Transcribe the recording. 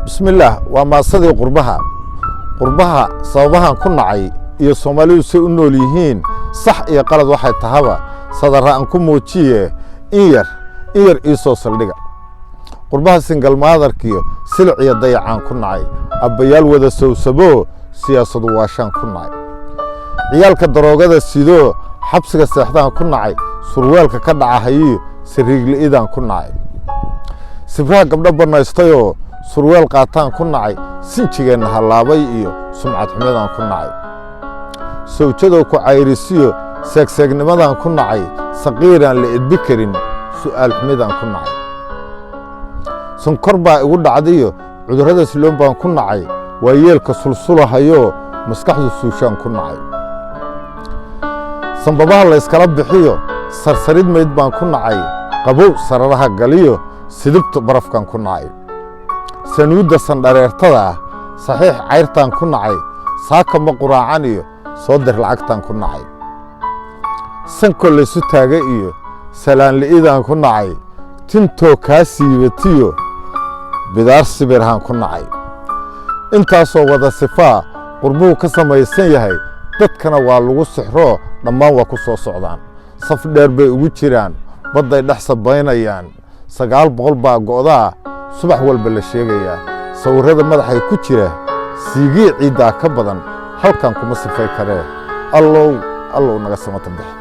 Bismillaah, waa maasadii qurbaha. Qurbaha sababahan ku nacay iyo Soomaalidu say u nool yihiin, sax iyo qalad waxay tahaba, sadara aan ku muujiye, in yar in yar ii soo saldhiga. Qurbaha single motherkiyo silic iyo dayacaan ku nacay. Abbayaal wada sowsaboo siyaasadu waashaan ku nacay. Ciyaalka daroogada sidoo xabsiga seexdaan ku nacay. Surweelka ka dhacahayiyo sariigli'idaan ku nacay. Sibraha gabdho bannaystayoo surweel qaataan ku nacay. Sinjigeenna hallaabay iyo sumcad xumadaan ku nacay. Sawjadoo ku cayrisiyo seegseegnimadaan ku nacay. Saqiiraan la edbi karin su'aal xumidaan ku nacay. Sonkor baa igu dhacdiyo cudurrada siloon baan ku nacay. Waa yeelka sulsulahayoo maskaxdu suushaan ku nacay. Sambabaha layskala bixiyo sarsarid mayd baan ku nacay. Qabow sararaha galiyo sidibta barafkaan ku nacay. Sanuudda sandhareertada ah saxiix cayrtaan ku nacay. Saaka ma quraacan iyo soo dir lacagtaan ku nacay. Sankoo laysu taaga iyo salaanli'idaan ku nacay. Tintoo kaa siibatiyo bidaar sibirhaan ku nacay. Intaasoo wada sifaa qurbuhu ka samaysan yahay, dadkana waa lagu sixroo, dhammaan waa ku soo socdaan. Saf dheer bay ugu jiraan, badday dhex sabaynayaan. 900 baa go'daa subax walba la sheegayaa. Sawirrada madaxay ku jira siigii ciiddaa ka badan, halkan kuma sifay karee. Allow, Allow, naga samata bixi.